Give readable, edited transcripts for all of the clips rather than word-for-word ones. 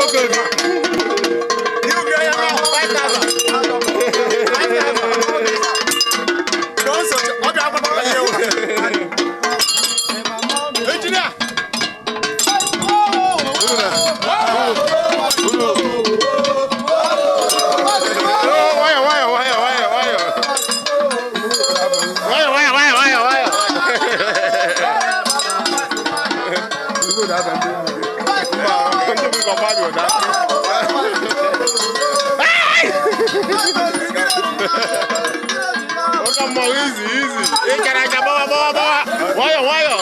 Nwoke gị. Engineer. Oh, nwayọ nwayọ nwayọ nwayọ nwayọ. Nwayọ nwayọ nwayọ nwayọ nwayọ. Mba, ndị bụ ka mmadụ na. Oke mmọnwụ easy easy. Ị kara aka gbawa gbawa gbawa. Nwayọ nwayọ.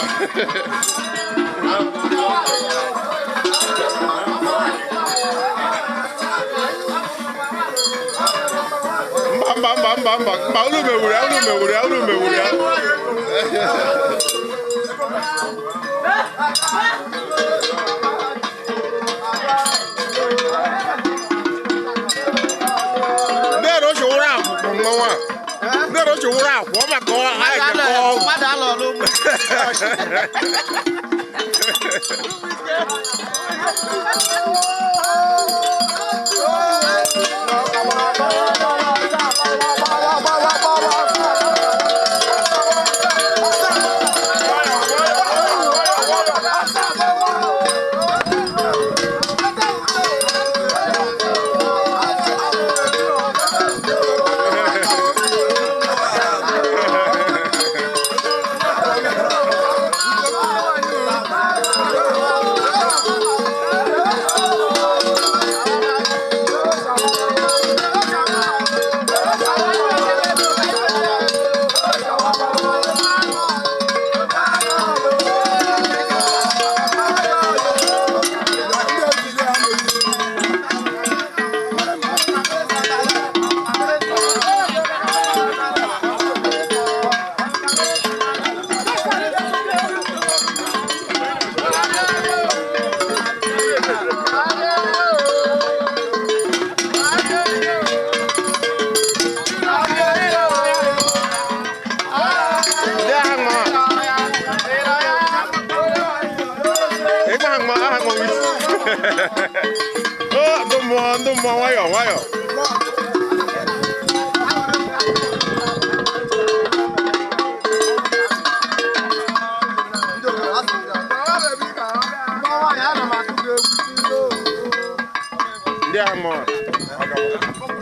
Mba mba mba mba mba unu mewuru ya, unu mewuru ya, unu mewuru ya. Ndị ere oche wụrụ akwụ mmanwụ a. Ndị ere oche wụrụ akwụ, ọ maka ọ anyị ga-akọ ọgwụ. Mmadụ alọọlụ ụmụ. Ndị agha mma. Ịgba ha mma, aha mma isi. Oh, ndị mmụọ, nwayọ nwayọ. Ndị agha mma.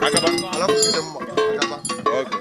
Agaba. Okay.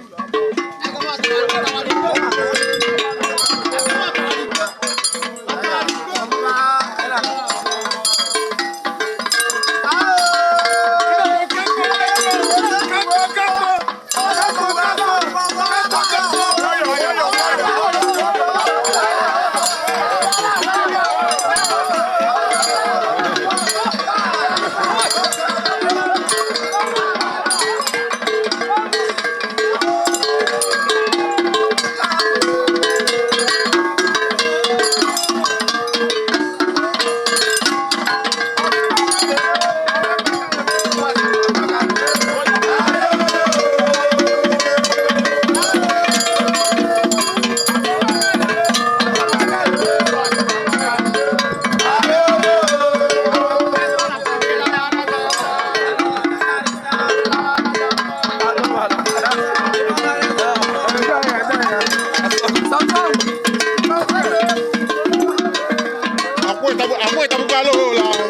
Akwụ ịtagbukwa ụlọ ahụ.